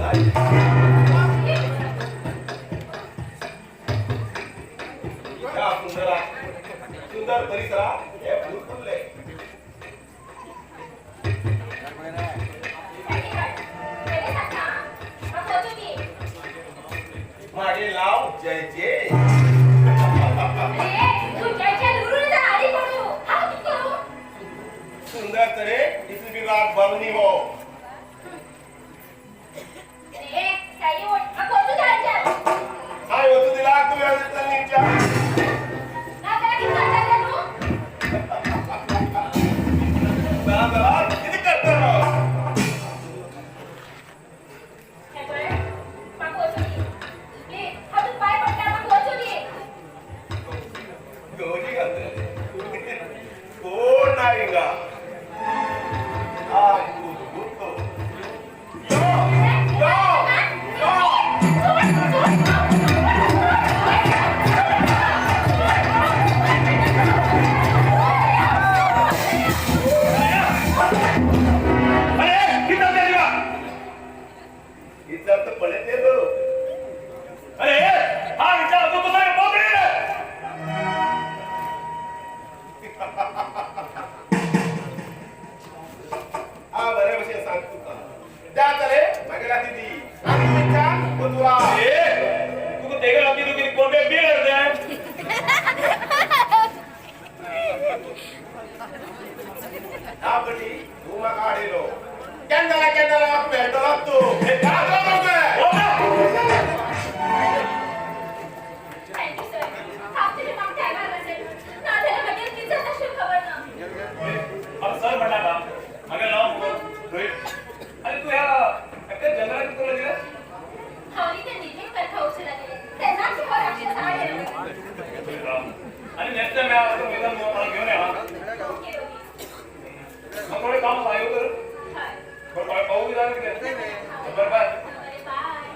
या सुंदरा सुंदर परिसरात हे फूल फुलले. मागे लाव जय जय. सुंदर तरे इस विराट बरनी हो. काय होतो दिला तू व्यवस्थित निघच्या. जरा जरा किती करतो. गौरी घालते कोण नाही का. I भूत. यो यो यो. अरे, किती चालते रे बा? इथं तर पडत येतो. अरे, हा विचार तू तुझा बोकडी रे. हा बरे भशेन सांग तुका त्या तरे मागेला दिदी आमी विचार मथुरा. ए, तुका तेगे लागली तू किती कोंबे बी करते. हा बटी तू म्हाका हाडिलो केन्ना जाल्यार केन्ना जाल्यार मेळटलो तूं. ए, काय करतोय? हो का? Thank you sir. तुम्ही म्हाका टायमार वाचयलो. नाजाल्यार मागीर कितें जाता अशें खबर ना. आता सर म्हणला का मागे नाव रोहित आणि तू ह्या एकट्या जंगलात किती तुला दिलं? हांव न्ही ते निर्मीत करपा वचूं लागलें तेन्नाच हो राक्षस आड येयलो. आणि नेक्स्ट टाइम ह्या असं मैदान मला घेऊन ये हा. ओके रोहित. मग थोडे काम आहे तर हय. बरं, पाहू बी जाणार किती. बरं, बाय. बरें, बाय.